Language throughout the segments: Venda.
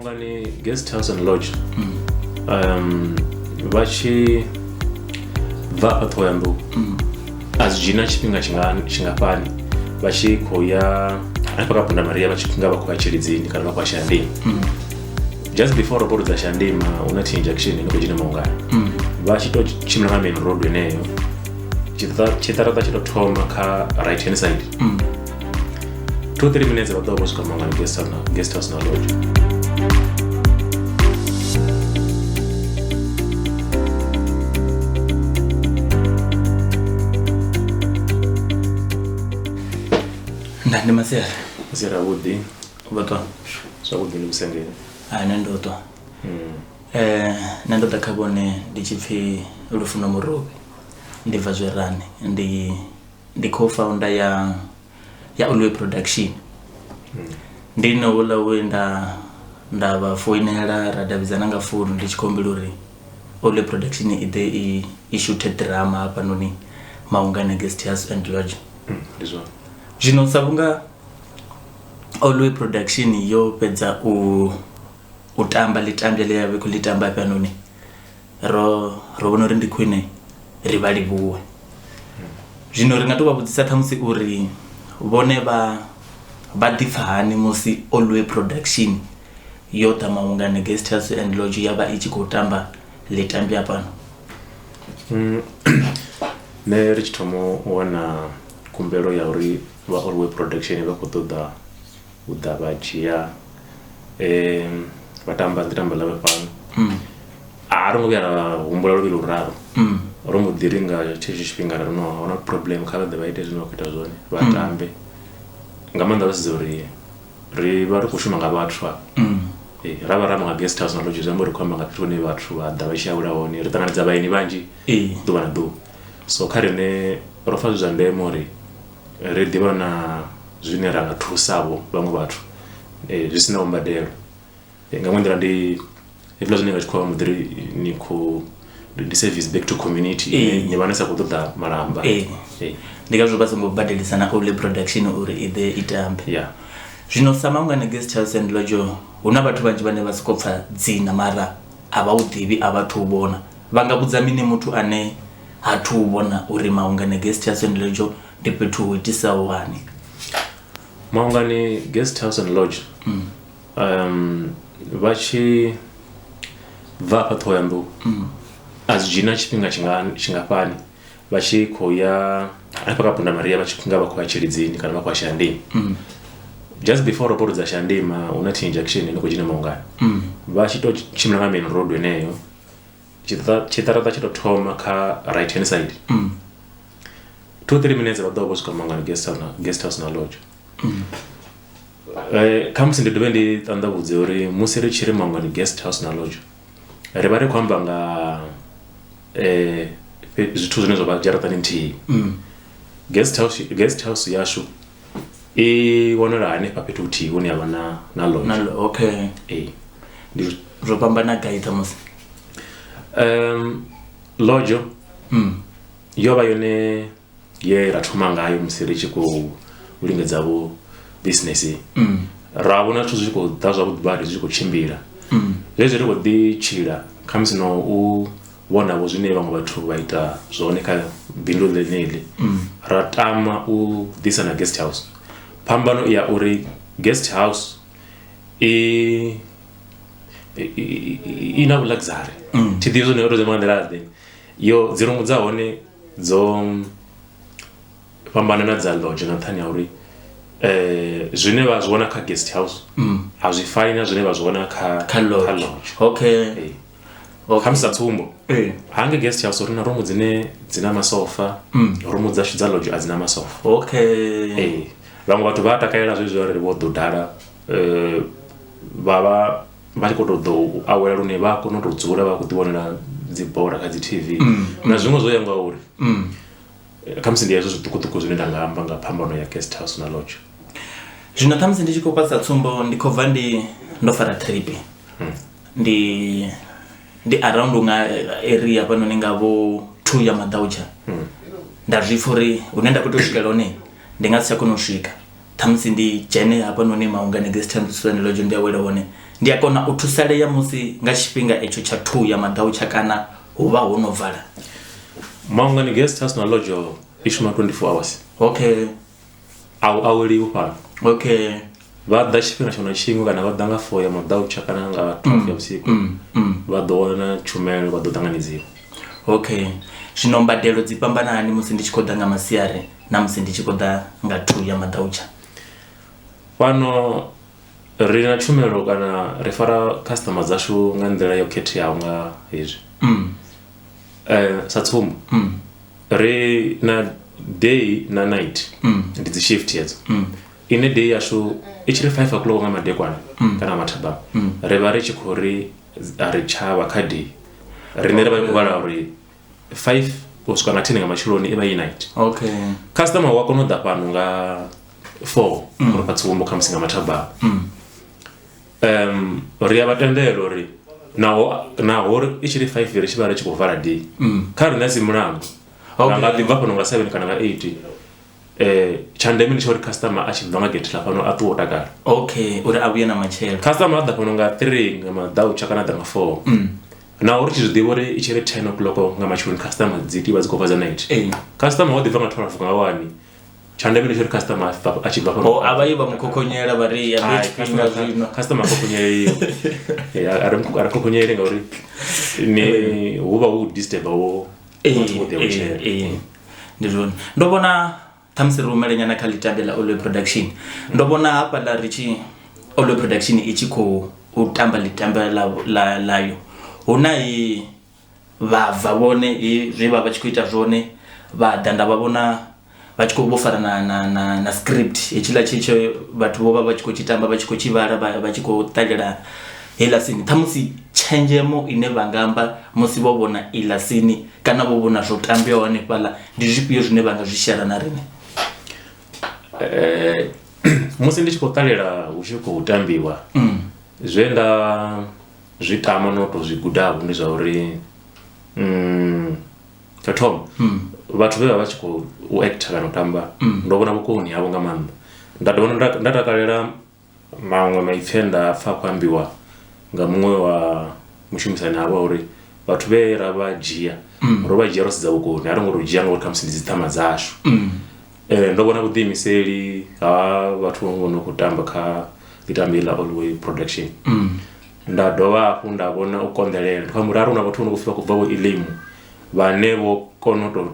Maungani Guest House and Lodge vha tshi bva afha Ṱhohoyanḓou a zwi dzhii na tshifhinga tshingafhani vha tshi khou ya hanefha kha Punda Maria vha tshi nga vha khou ya Tshilidzini kana vha khou ya Shayandima. Just before roboro dza Shayandima hu na T injection ino khou dzhena Maungani. Vha tshi tou tshimbila nga main road yeneyo tshiṱaraṱa tshi tou thoma kha right hand side. 2-3 minutes vha ḓo vha vho swika Maungani guest house na lodge. Nda ndi masiari. Masiari avhuḓi. Vho ṱwa? Zwavhuḓi ndi vhusengeni. Hai nṋe ndo ṱwa. Nṋe ndo ḓa kha vhone ndi tshi pfhi Lufuno Murovhi ndi bva Zwerani ndi ndi co-founder ya ya Allway Production. Ndi nṋe houḽa we nda nda vha foinela ra davhidzana nga founu ndi tshi khou humbela uri Allway Production i ḓe i i shuthe drama hafhanoni Maungani Guest House and Lodge. Ndi zwone. Zwino sa vhunga Allway Production yo fhedza u u tamba ḽitambwa ḽe ya vha i khou ḽi tamba hafhanoni ro ro vhona uri ndi khwine ri vha livhuwe. Zwino ri nga to vha vhudzisa ṱhamusi uri vhone vha vha ḓipfa hani musi Allway Production yo ḓa Maungani Guest House and Lodge ya vha i tshi khou tamba ḽitambwa fhano. Nṋe ri tshi thoma u wana khumbelo ya uri vha Allway Production vha khou ṱoḓa u ḓa vha dzhia vha tamba ḽitambwa ḽavho fhano a ro ngo vhuya ra humbula luvhili luraru ro mbo ḓi ri nga tshetsho tshifhinga ra ri no ahuna problem kha vha ḓe vha ite zwine vha khou ita zwone vha tambe nga maanḓa ro sedza uri ri vha ri khou shuma nga vhathu afha ra vha ra amba nga guest house na lodge zwi amba uri ri khou amba nga fhethu hune vhathu vha ḓa vha tshi awela hone ri ṱanganedza vhaeni vhanzhi ḓuvha na ḓuvha so kha riṋe ro pfha zwi zwa ndeme uri ri ḓivha na zwine ra nga thusa vho vhaṅwe vhathu zwi sinaho mbadelo nga iṅwe nḓila ndi hezwiḽa zwine nga tshikhuwa vha mbo ḓi ri ni khou ndi service back to community ni vha ni sa khou ṱoḓa malamba. Ndi ngazwo vha songo badelisa na Ole Production uri i ḓe i tambe. Yeah. Zwino sa Maungani Guest House and Lodge hu na vhathu vhanzhi vhane vha soko pfha dzina mara a vha u ḓivhi a vha thu u vhona. Vha nga vhudza mini muthu ane ha thu u vhona uri Maungani Guest House and Lodge ndi fhethu hu itisaho hani? Maungani Guest House and Lodge vha tshi bva afha Ṱhohoyanḓou a zwi dzhii na tshifhinga tshingafhani vha tshi khou ya hanefha kha Punda Maria vha tshi nga vha khou ya Tshilidzini kana vha khou ya Shayandima. Just before roboro dza Shayandima hu na T injection ino khou dzhena Maungani vha tshi tou tshimbila nga main road yeneyo tshiṱaraṱa tshi tou thoma kha right hand side 2-3 minutes vha ḓo vha vho swika Maungani guest house na lodge. Khamusi ndi dovhe ndi ṱanḓavhudze uri musi ri tshi ri Maungani guest house na lodge ri vha ri khou amba nga zwithu zwine zwa vha dzharaṱani nthihi. Guest house guest house yashu i wanala hanefha fhethu huthihi hune havha na na lodge. Na okay. Ee ndi zwo fhambana gai ṱhamusi? Lodge yo vha yone ye ra thoma ngayo musi ri tshi khou lingedza vho business ra vhona zwithu zwi tshi khou ḓa zwavhuḓi badi zwi tshi khou tshimbila zwezwi ri khou ḓi tshila khamusi no u vhona vho zwine vhaṅwe vhathu vha ita zwone kha bindu ḽeneḽi ra tama u ḓisa na guest house phambano i ya uri guest house i i na luxury thi ḓivhi zwone uri zwi amba nga nḓila ḓe yo dzi rumu dza hone dzo fhambana na dza lodge nga nṱhani ha uri zwine vha zwi wana kha guest house a zwi fani na zwine vha zwi wana kha Kha lodge. Okay. Ee. Okay. Khamusi sa tsumbo Ee. hange guest house ri na rumu dzine dzi na masofa rumu dzashu dza lodge a dzi na masofa Okay. ee vhaṅwe vhathu vha a takalela zwezwi arali vho ḓo dala vha vha vha tshi khou tou ḓo u awela lune vha a kona u tou dzula vha khou ḓivhonela dzi bola kha dzi TV na zwiṅwe zwo ya nga uri khamusi ndi hezwo zwiṱukuṱuku zwine nda nga amba nga phambano ya guest house na lodge. Zwino ṱhamusi ndi tshi khou fha sa tsumbo ndi khou bva ndi ndo fara trip ndi ndi around nga area hafhanoni nga vho 2 ya maḓautsha nda zwi pfha uri hune nda khou tea u swikela hone ndi nga si tsha kona u swika ṱhamusi ndi dzhene hafhanoni Maungani Guest House and Lodge ndi awele hone Ndi a kona u thusalea musi nga tshifhinga etsho tsha 2 ya maḓautsha kana hu vha ho no vala? Maungani Guest House na Lodge i shuma 24 hours. Okay. A u aweliwi fhano. Okay. Vha ḓa tshifhinga tshiṅwe na tshiṅwe kana vha ḓa nga 4 ya maḓautsha kana nga 12 ya vhusiku. Vha ḓo wana tshumelo, vha ḓo ṱanganedziwa. Okay. Zwino mbadelo dzi fhambana hani musi ndi tshi khou ḓa nga masiari na musi ndi tshi khou ḓa nga 2 ya maḓautsha? Fhano ri na tshumelo kana ri fara customer dzashu nga nḓila yo khetheaho nga hezwi. Sa tsumbo, ri na day na night, ndi dzi shift hedzo. Ine day yashu i tshi ri 5 o'clock nga madekwana kana mathabama, ri vha ri tshi khou ri a ri tshavha kha day. Riṋe ri vha ri khou vhala uri 5 u swika nga 10 nga matsheloni i vha i night. Okay. Customer wa kona u ḓa fhano nga 4 uri fha tsumbo khamusi nga mathabama. Ri a vha tendela uri naho i tshi ri 5 ri tshi vha ri tshi khou vala day, kha riṋe a si mulandu. Okay. Ra nga ḓi bva fhano nga 7 kana nga 8. Tsha ndeme ndi tsha uri customer a tshi bva nga gate ḽa fhano a ṱuwe o takala. Okay, uri a vhuye na matshelo. Customer a ḓa fhano nga 3 nga maḓautsha kana a ḓa nga 4. Naho ri tshi zwi ḓivha uri i tshi ri 10 o'clock nga matsheloni customer dzi tea u vha dzi khou bva dza night. Customer wa ḓi bva nga 12 nga 1. Tsha ndeme ndi tsha uri customer a tshi bva fhano. Oh, a vha yi vha mu khokhonyela vha ri ya ndo tshifhinga zwino. Customer khokhonyeliwa. A ri khokhonyeli ngauri ni hu vha hu disturb wo muthu wo ḓi awutshela. Ndi zwone. Ndo vhona ṱhamusi ri humele nyana kha ḽitambi ḽa Olwe Production. Ndo vhona hafhaḽa ri tshi Olwe Production i tshi khou u tamba ḽitambi ḽa ḽayo. Hu na i vhabva vhone zwe vha vha tshi khou ita zwone, vha ḓa nda vha vhona vha tshi khou vho fara na script hetshiḽa tshi tshe vhathu vho vha vha tshi khou tshi tamba vha tshi khou tshi vhala vha tshi khou ṱalela heiḽa sini. Ṱhamusi tshenzhemo ine vha nga amba musi vho vhona iḽa sini kana vho vhona zwo tambiwaho hanefhaḽa ndi zwifhio zwine vha nga zwi shera na riṋe? Musi ndi tshi khou ṱalela hu tshi khou tambiwa, zwe nda zwi tama no tou zwi gudavho ndi zwa uri tsha thoma vhathu vhe vha vha tshi khou u actor kana u tamba ndo vhona vhukoni havho nga maanḓa. Nda dovha nda takalela maṅwe maipfi ane nda pfha a khou ambiwa nga muṅwe wa mushumisani havho uri vhathu vhe ra vha dzhia ro vha dzhia ro sedza vhukoni, a ro ngo tou dzhia ngauri khamusi ndi dzi ṱhama dzashu. Ndo vhona vhuḓiimiseli ha vhathu vho no khou tamba kha ḽitambi ḽa Allway Production. Nda dovha hafhu nda vhona u konḓelela, ndi khou amba uri arali hu na vhathu vho no khou pfhi vha khou bva vho Elim vhane vho kona u tou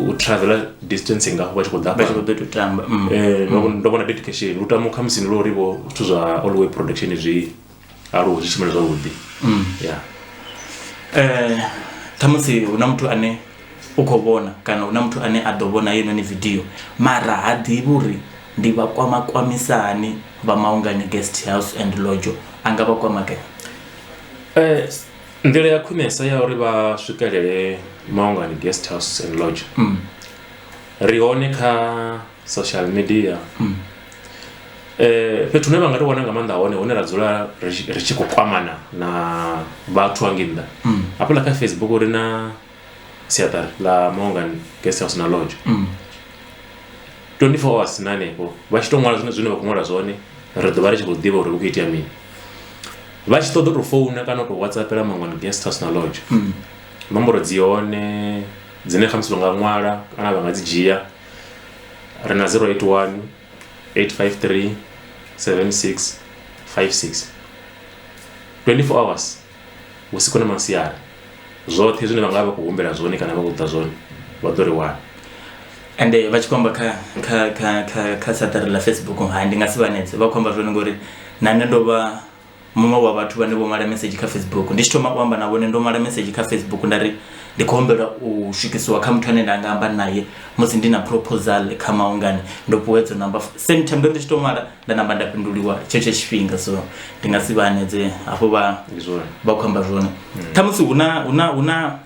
u traveler distance ngafho vha tshi khou ḓa vha tshi khou ḓo tou tamba. Ndo vhona dedication, lutamo khamusi ndi lwa uri vho zwithu zwa Allway Production zwi aluwe zwi tshimbile zwavhuḓi. Yeah. Ṱhamusi hu na muthu ane u khou vhona kana hu na muthu ane a ḓo vhona heinoni video mara ha ḓivhi uri ndi vha kwama kwamisa hani vha Maungani Guest House and Lodge, a nga vha kwama gai? Nḓila ya khwinesa ya uri vha swikelele Maungani Guest House and Lodge, ri hone kha social media. Fhethu hune vha nga ri wana nga maanḓa hone hune ra dzula ri tshi khou kwamana na vhathu hangei nnḓa, hafhaḽa kha Facebook ri na siaṱari ḽa Maungani Guest House na Lodge. 24 hours na hanefho vha tshi to ṅwala zwine vha khou ṅwala zwone, ri ḓo vha ri tshi khou ḓivha uri hu khou itea mini. Vha tshi ṱoḓa u tou founa kana u tou whatsappela Maungani Guest House na Lodge, nomboro dzi hone dzine khamusi vha nga ṅwala kana vha nga dzi dzhia. Ri na 081 853 7656, 24 hours vhusiku na masiari. Zwoṱhe zwine vha nga vha khou humbela zwone kana vha khou ṱoḓa zwone vha ḓo ri wana. Ende vha tshi khou amba kha kha kha kha kha siaṱari ḽa Facebook, hai ndi nga si vhanedze vha khou amba zwone ngori na nṋe ndo vha muṅwe wa vhathu vhane vho ṅwala message kha Facebook. Ndi tshi thoma u amba na vhone ndo ṅwala message kha Facebook nda ri ndi khou humbela u swikisiwa kha muthu ane nda nga amba naye musi ndi na proposal kha Maungani, ndo fhiwa hedzo namba. Same time ndo ndi tshi to ṅwala nda namba nda fhinduliwa tshetsho tshifhinga, so ndi nga si vha hanedze hafho vha vha khou amba zwone. Ṱhamusi hu na hu na hu na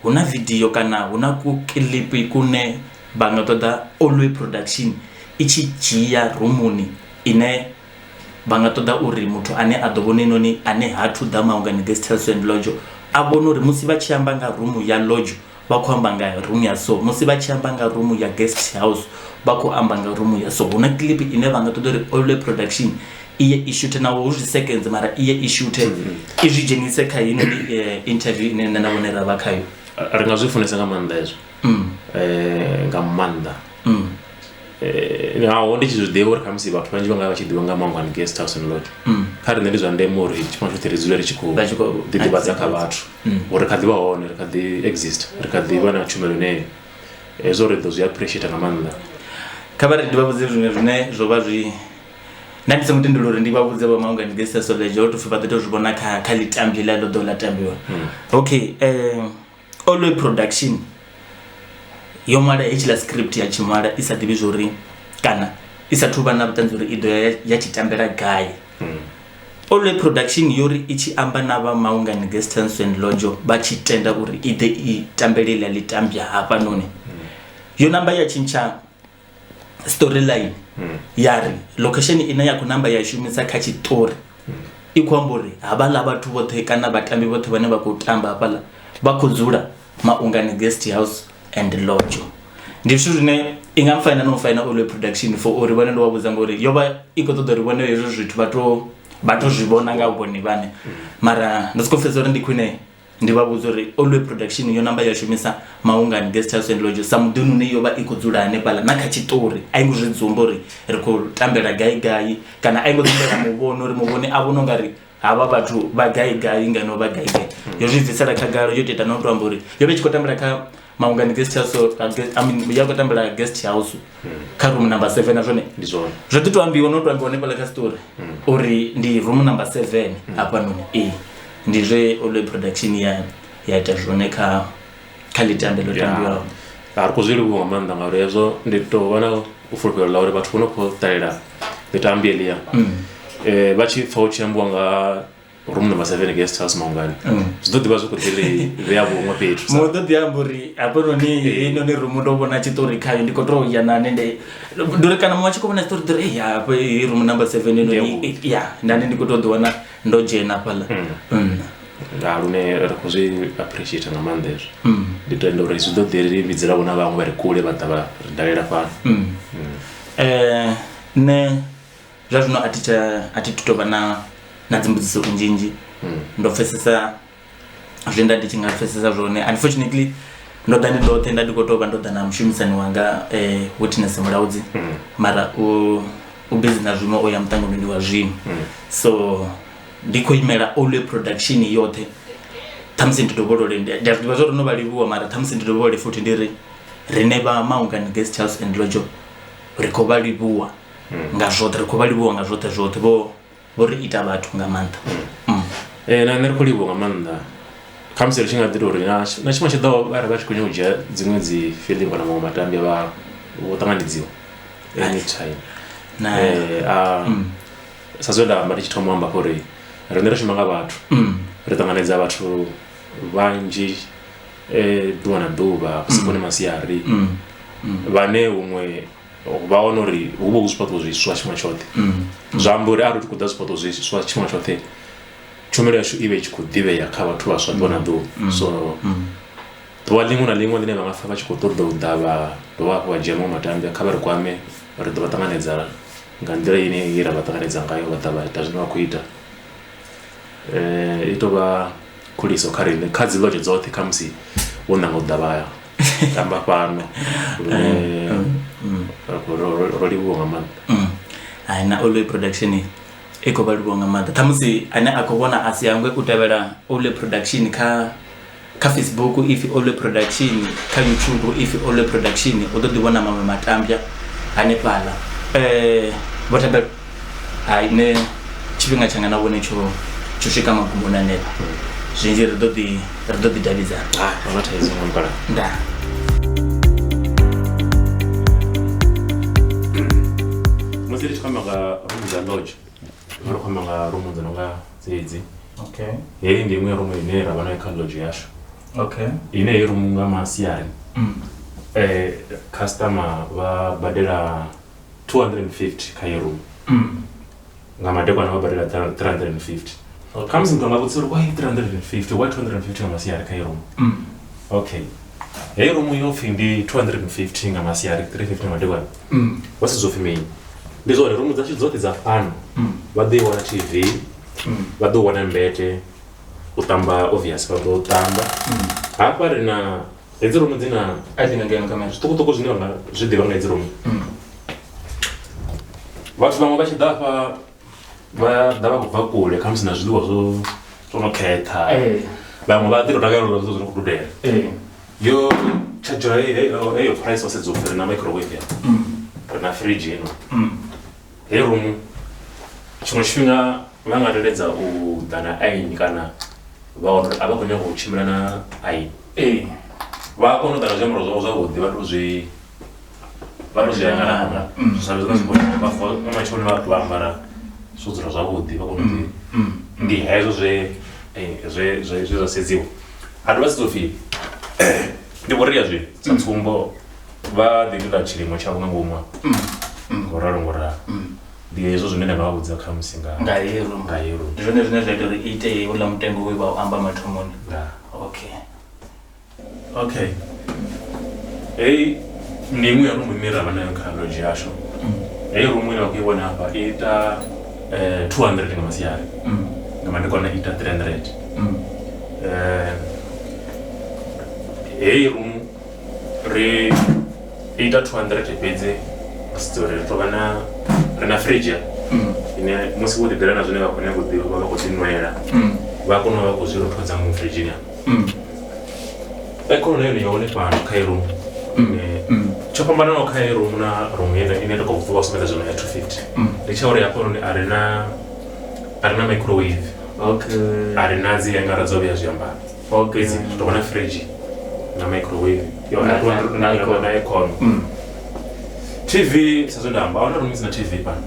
hu na video kana hu na ku clip kune vha nga ṱoḓa Allway Production i tshi dzhia rumuni ine vha nga ṱoḓa uri muthu ane a ḓo vhona inoni ane ha thu ḓa Maungani Guest House and Lodge a vhone uri musi vha tshi amba nga rumu ya lodge vha khou amba nga rumu ya so, musi vha tshi amba nga rumu ya guest house vha khou amba nga rumu ya so. Hu na clip ine vha nga ṱoḓa uri Allway Production iye i shuthe naho hu zwi seconds mara iye i shuthe i zwi dzhenise kha heinoni interview ine nṋe na vhone ra vha khayo. Ri nga zwi funesa nga maanḓa hezwo, nga maanḓa. Naho ndi tshi zwi ḓivha uri khamusi vhathu vhanzhi vha nga vha tshi ḓivha nga Mankweng Guest House and Lodge, kha riṋe ndi zwa ndeme uri tshifhinga tshoṱhe ri dzule ri tshi khou ḓi ḓivhadza kha vhathu uri kha ḓivha hone, ri kha ḓi exist, ri kha ḓi vha na tshumelo ineyo. Hezwo ri ḓo zwi appreciate nga maanḓa. Kha vha ri ndi vha vhudze zwiṅwe zwine zwo vha zwi nda ndi songo tendelwa uri ndi vha vhudze vha Mankweng Guest House Lodge, ho tou pfhi vha ḓo tou zwi vhona kha kha ḽitambwi ḽa ḽo ḓo ḽa tambiwa. Okay, Olwe Production yo ṅwala hetshiḽa script ya tshi ṅwala i sa ḓivhi zwori kana i sa thu vha na vhuṱanzi uri i ḓo ya ya tshi tambela gai. Olwe Production yo ri i tshi amba na vha Maungani Guest House and Lodge vha tshi tenda uri i ḓe i tambele iḽa ḽitambya hafhanoni, yo namba ya tshintsha storyline ya ri location ine ya khou namba ya shumisa kha tshiṱori i khou amba uri havhaḽa vhathu vhoṱhe kana vhatambi vhoṱhe vhane vha khou tamba hafhaḽa vha khou dzula Maungani Guest House and Lodge. Ndi zwithu zwine i nga mfaina no mfaina Olwe Production for uri vhone ndo vha vhudza ngori yo vha i khou ṱoḓa uri vhone hezwo zwithu vha to vha to zwi vhona nga vhone vhane, mara ndo soko pfhesesa uri ndi khwine ndi vha vhudza uri Olwe Production yo namba ya shumisa Maungani Guest House and Lodge sa muḓini une yo vha i khou dzula hanefhaḽa, na kha tshiṱori a i ngo zwi dzumba uri ri khou tambela gai gai, kana a i ngo dzumbela muvhoni uri muvhoni a vhone ungari havha vhathu vha gai gai ngeno vha gai gai. Yo zwi bvisela khagala, yo tou ita na u to amba uri yo vha i tshi khou tambela kha Maungani Guest House, I mean, ya khou tambela guest house kha room number 7 na zwone ndi zwone zwo ḓi to ambiwa no to ambiwa hanefhaḽa kha story uri ndi room number 7 hafhanoni. Ee, ndi zwe Olwe Production ya ya ita zwone kha kha ḽitambe ḽo tambiwaho. A ri khou zwi livhuwa nga maanḓa ngauri hezwo ndi tou vha na u fulufhelo ḽa uri vhathu vho no khou ṱalela mitambo heḽia vha tshi pfha hu tshi ambiwa nga room number 7 guest house Maungani, zwi ḓo ḓivha zwi khou ḓi ri vhea vhuṅwe fhethu. Muṅwe ḓo ḓi amba uri hafhanoni heinoni rumu ndo vhona tshiṱori khayo, ndi khou tou ya nane ndi ndi uri kana muṅwe a tshi khou vhona tshiṱori ḓi ri ya hafha heyi room number 7 inoni ya nda ndi khou tou ḓi wana ndo dzhena hafhaḽa. Nga lune ri khou zwi appreciate nga maanḓa hezwo. Ndi tenda uri zwi ḓo ḓi ri vhidzela vho na vhaṅwe vha re kule vha ḓa vha ri dalela fhano. Nṋe zwa zwino a thi tsha a thi thu tovha na na dzimbudziso nnzhinzhi, ndo pfesesa zwe nda ndi tshi nga pfesesa zwone. Unfortunately ndo ḓa ndi ndoṱhe, nda ndi khou tou vha ndo ḓa na mushumisani wanga Witness Mulaudzi, mara u busy na zwiṅwe, o ya muṱanganoni wa zwino, so ndi khou imela Olwe Production yoṱhe. Ṱhamusi ndi dovholole, ndi a zwi ḓivha zwa uri no vha livhuwa, mara ṱhamusi ndi dovholole futhi ndi ri riṋe vha Maungani Guest House and Lodge ri khou vha livhuwa nga zwoṱhe, ri khou vha livhuwa nga zwoṱhe zwoṱhe, vho vho ri ita vhathu nga maanḓa. Na nṋe ri khou livhuwa nga maanḓa, khamusi ri tshi nga ḓi tou ri na tshifhinga tshi ḓaho arali vha tshi khou nyanga u dzhia dziṅwe dzi fiḽimu kana maṅwe matambya vha vho ṱanganedziwa anytime. Na Sa zwe nda amba ndi tshi thoma u amba afho uri riṋe ri shuma nga vhathu, ri ṱanganedza vhathu vhanzhi ḓuvha na ḓuvha, vhusiku na masiari, vhane huṅwe vha wana uri hu vha hu zwifhaṱo zwiswa tshifhinga tshoṱhe. Zwa amba uri arali hu tshi khou ḓa zwifhaṱo zwiswa tshifhinga tshoṱhe, tshumelo yashu i vha i tshi khou ḓivhea kha vhathu vhaswa ḓuvha na ḓuvha. So ḓuvha ḽiṅwe na ḽiṅwe ḽine vha nga pfha vha tshi khou ṱoḓa u ḓa vha dovha hafhu vha dzhia maṅwe matambya, kha vha ri kwame, ri ḓo vha ṱanganedza nga nḓila ine ye ra vha ṱanganedza ngayo, vha ḓa vha ita zwine vha khou ita. I tou vha khuliso kha riṋe kha dzi lodge dzoṱhe, khamusi vho nanga u ḓa vha tamba fhano lune ro livhuwa nga maanḓa. Hai, na Olwe Production i khou vha livhuwa nga maanḓa. Ṱhamusi ane a khou vhona a si hangwe u tevhela Olwe Production kha kha Facebook ipfi Olwe Production, kha YouTube ipfi Olwe Production, u ḓo ḓi vhona maṅwe matambya hanefhaḽa. Vho Thabelo, hai nṋe tshifhinga tshanga na vhone tsho tsho swika magumoni hanefha, zwinzhi ri ḓo ḓi ri ḓo ḓi davhidzana. A huna thaidzo nga mukalaha. Ndaa. Musi ri tshi khou amba nga rumu dza lodge, ri khou amba nga rumu dzo no nga dzedzi. Okay. Heyi ndi iṅwe rumu ine ra vha nayo kha lodge yashu. Okay. Ine heyi rumu nga masiari customer vha badela 250 kha heyi rumu. Nga madekwana vha badela 350. Okay. Khamusi muthu anga vhudzisa uri why 350, why 250 nga masiari kha heyi rumu? Okay. Heyi rumu yo pfhi ndi 250 nga masiari, 350 nga madekwana. Vha sedza upfhi mini? Ndi zwone rumu dzashu dzoṱhe dza fhano. Vha ḓo i wana TV, vha ḓo wana mbete, u tamba obvious vha ḓo tamba. Hafha ri na hedzi rumu dzi na A dzi nga ngeno kamera. zwiṱukuṱuku zwine vha nga zwi ḓivha nga hedzi rumu. Vhathu vhaṅwe vha tshi ḓa hafha vha ḓa vha khou bva kule khamusi na zwiḽiwa zwo no khetha. Vhaṅwe vha ḓi to takalela zwiḽiwa zwo no khou dudela. Yo tshadzhiwa heyo price wa sedza upfhi ri na microwave ya ri na fridge ino. Heyi rumu tshiṅwe tshifhinga vha nga teledza u ḓa na aini kana vha wana uri a vha khou nyanga u tshimbila na aini. Vha a kona u ḓa na zwiambaro zwavho zwavhuḓi vha to zwi angara zwi sa vhe zwi vha vuwa nga matsheloni vha ambara zwo dzula zwavhuḓi vha kona u ḓi ndi hezwo zwe zwe zwa sedziwa. Ha dovha sedza upfhi ndi vhuria zwino sa tsumbo vha ḓi itela tshilimo tshavho nga ngomu ngoralo ngoralo. Ndi hezwo zwine nda nga vha vhudza khamusi nga Nga heyi room. Nga heyi room. Ndi zwone zwine zwa ita uri i ite houḽa mutengo we vha u amba mathomoni. Okay. Okay. Heyi ndi iṅwe ya rumu ine ra vha nayo kha lodge yashu. Heyi rumu ine vha khou i vhona hafha i ita 200 nga masiari. Nga madekwana i ita 300. Heyi rumu ri ita 200 fhedzi sedza uri ri tovha na ri na fridge ine musi vho ḓiḓela na zwine vha khou nyaga u ḓivha vha khou ḓi nwela vha kona u vha khou zwi rothodza ngomu firidzhini afho. Aircon na yone i hone fhano kha heyi rumu. Tsho fhambanaho kha heyi rumu na rumu ine nda khou vha sumbedza zwino ya 250 ndi tsha uri hafhanoni a ri na a ri na microwave. Okay. A ri na dzi hangara dzo vhea zwiambaro. Okay. Fhedzi ri tovha na fridge na microwave na aircon. TV sa zwe nda amba ahuna rumu isina TV fhano.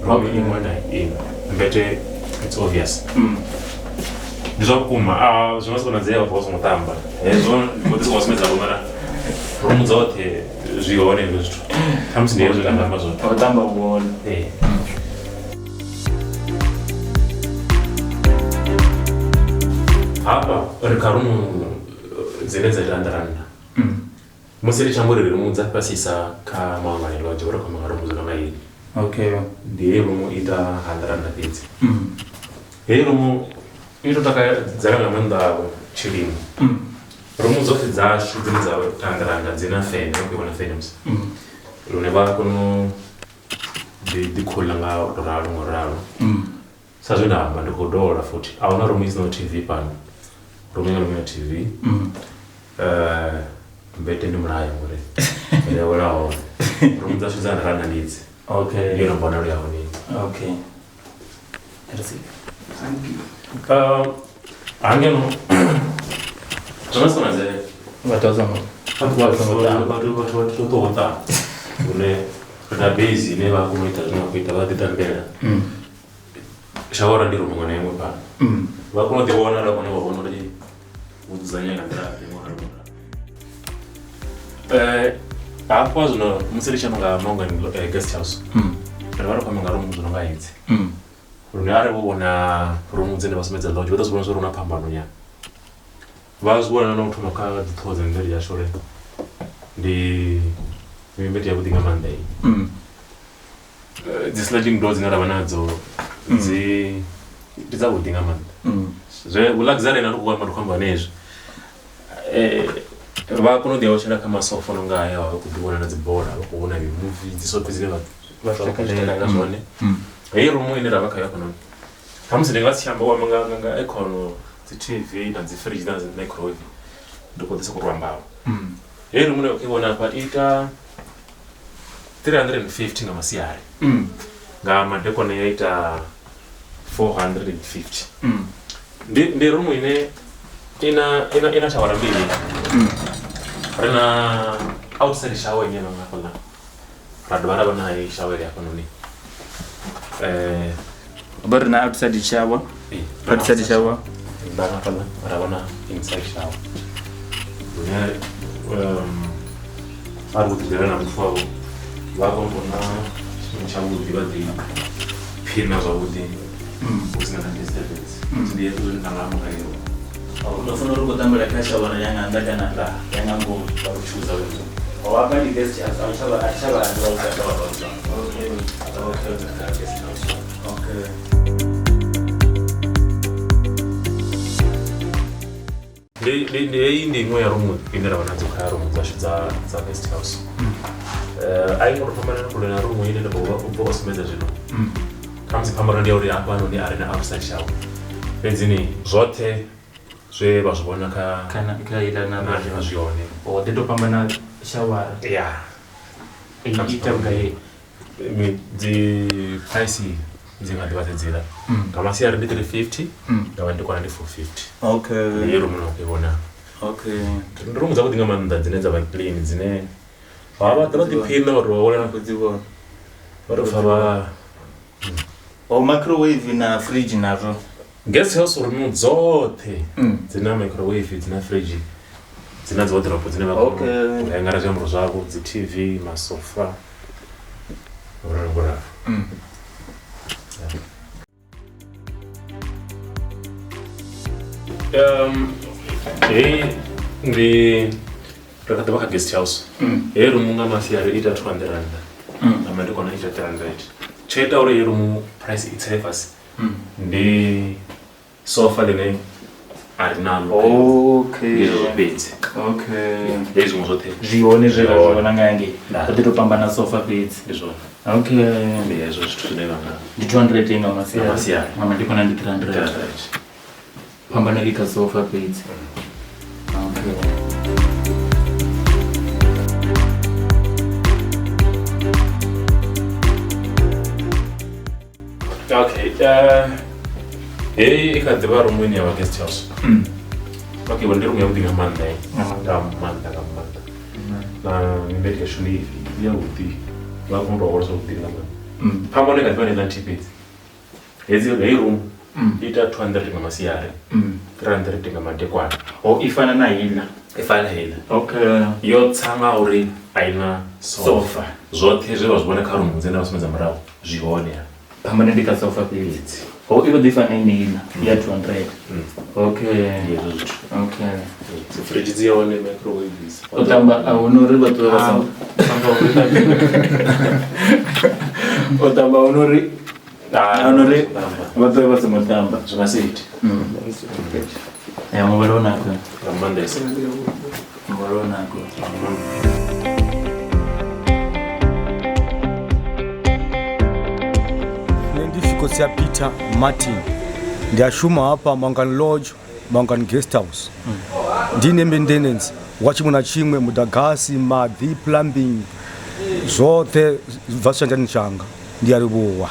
Rumu iṅwe na iṅwe. Mbete it's obvious. Ndi zwa vhukuma zwi nga si konadzea vhathu vha songo tamba. Hezwo ndi khou ḓi sokou sumbedza mara rumu dzoṱhe zwi hone hezwo zwithu. Khamusi ndi hezwo nda nga amba zwone. O tamba vhone. Ee. Hafha ri kha rumu dzine dza ita nḓirannda. Musi ri tshi amba uri rumu dza fhasisa kha Mahungani Lodge ri khou amba nga rumu dzo no nga heyi. Okay. Ndi heyi rumu ita hanḓirannda fhedzi. Heyi rumu i to takadzela nga maanḓa tshilimo. Rumu dzoṱhe dzashu dzine dza vha hanḓirannda dzi na fene, vha khou i vhona fene musi. Lune vha kona u ḓi khuḽa nga u to ralo ngo ralo. Sa zwe nda amba ndi khou dovholola futhi a huna rumu i sinaho TV fhano. Rumu iṅwe na iṅwe ina TV. Mbete ndi mulayo ngori ri a wela hone. Rumu dzashu dza hanḓirannda ndi idzi. Okay. Ndi yone mbonalo ya hone. Okay. Hangeno zwi nga si konadzee. Vhathu vha songo Vhathu vha tea u ṱuwa vho ṱamba lune ri na base ine vha kona u ita zwine vha khou ita vha ḓi tambela. Shawara ndi rumu iṅwe na iṅwe fhano. Vha kona u ḓi vhona vha kona u vhona uri vho dzudzanya nga nḓila ḓe ngo ralo ngo ralo. Hafha zwino musi ri tshi amba nga Mahungani guest house ri vha ri khou amba nga rumu dzo no nga hedzi. Lune arali vho vhona rumu dzine vha sumbedza lodge vha ḓo zwi vhona zwa uri hu na phambano nyana. Vha zwi vhona na u thoma kha dzi ṱhoho dza mivhili yashu uri ndi mimbete yavhuḓi nga maanḓa iyi. Dzi sliding door dzine ra vha nadzo dzi ndi dzavhuḓi nga maanḓa. Zwe luxury ine ndi khou amba ndi khou amba hone hezwi. Vha kona u ḓi awetshela kha masofa no nga haya vha khou ḓi vhona na dzi bola vha khou vhona mimuvi dzi soap dzine vha vha khou takalela zwone. Heyi rumu ine ra vha khayo hafhanoni khamusi ndi nga si tshi amba u amba nga nga aircon dzi TV na dzi fridge na dzi microwave ndi khou ḓi sokou tou amba. Heyi rumu ine vha khou i vhona hafha i ita 350 nga masiari. Nga madekwana ya ita 450. Ndi rumu ine ina ina ina shawara mbili. Ri na outside shower ine vha nga hafhaḽa. Ra dovha ra vha na heyi shower ya hafhanoni. Vha ri na outside shower. Outside shower. Nnḓa hafhaḽa ra vha na inside shower. Lune arali vho ḓiḓela na muthu wavho vha kona u vhona tshifhinga tshavhuḓi vha ḓi phina zwavhuḓi hu si na na disturbance. Ndi hezwo zwine nda nga amba nga heyo. Ndo funa uri u khou tambela kha shawara ya nga nnḓa kana ya nga ngomu. Vha khou tshuza hezwo. Hafha ndi guest house, a hu tsha vha a thi tsha vha Okay. Okay. Okay. Ndi heyi ndi iṅwe ya rumu ine ra vha nadzo kha rumu dzashu dza guest house. A i ngo to fhambana kule na rumu ine nda khou bva u sumbedza zwino. Khamusi phambano ndi ya uri hafhanoni a ri na outside shower, fhedzi ni zwoṱhe zwe vha zwi vhona kha kana kha iḽa na na zwi hone. O ḓi to fhambana shawara. Ya. I ita vhugai? Dzi price dzi nga ḓivha dzedziḽa. Nga masiari ndi 350, nga madekwana ndi 450. Okay. Ndi rumu na khou i vhona. Okay. Ndi rumu dzavhuḓi nga maanḓa dzine dza vha clean, dzine vha vha ḓa vha ḓiphina vha tou vha Khou dzi vhona. vha tou pfha vha. O microwave na fridge nazwo. Guest house rumu dzoṱhe dzi na microwave, dzi na fridge, dzi na dzi wardrobe dzine vha kona u hangara zwiambaro zwavho, dzi TV, masofa, nguralo nguralo. Heyi ndi ri kha ḓi vha kha guest house. Heyi rumu nga masiari ita 200 rand, nga madekwana ita 300. Tsho ita uri heyi rumu price i tsele fhasi ndi sofa ḽine a ri nalo. Okay. Ndi zwezwo fhedzi. Okay. Hezwi zwiṅwe zwoṱhe zwi hone zwe ra zwi vhona nga hangei. Nda. Ro ḓi to fhambana sofa fhedzi. Ndi zwone. Okay. Ndi hezwo zwithu zwine vha nga Ndi 200 nga masiari. Nga masiari. Nga madekwana ndi 300. 300. Phambano i kha sofa fhedzi. Okay. Okay. Heyi i kha ḓi vha rumu ine ya vha guest house. Okay, ndi rumu yavhuḓi nga maanḓa. Nga Nga maanḓa nga maanḓa. Na medication i yavhuḓi. Vha kona u tou hola zwavhuḓi nga maanḓa. Phambano i kha ḓi vha na nthihi fhedzi. Heyi room ita 200 nga masiari, 300 nga madekwana. O i fana na heiḽa. I fana na heiḽa. Okay. Yo tsa nga uri a i na sofa. Sofa. Zwoṱhe zwe vha zwi vhona kha rumu dzine vha sumbedza murahu zwi hone ha. Phambano ndi kha sofa fhedzi. O i vho ḓi fana ineiḽa ya 200. Okay. Ndi hezwo zwithu. Okay. Dzi fridge dzi hone, microwaves. U tamba a hu na uri vha ṱuwe vha sa u tamba hu na uri a hu na uri vha ṱuwe vha songo tamba. Zwi nga si ite. Ya muvhala u nako. Nga maanḓesa. Muvhala u nako. Nṋe ndi Fikotsi ya Peter Martin, ndi a shuma hafha Mangani Lodge, Mangani Guest House. Ndi ne maintenance wa tshiṅwe na tshiṅwe, muḓagasi, maḓi, plumbing, zwoṱhe zwi bva tshanḓani tshanga. Ndi a livhuwa.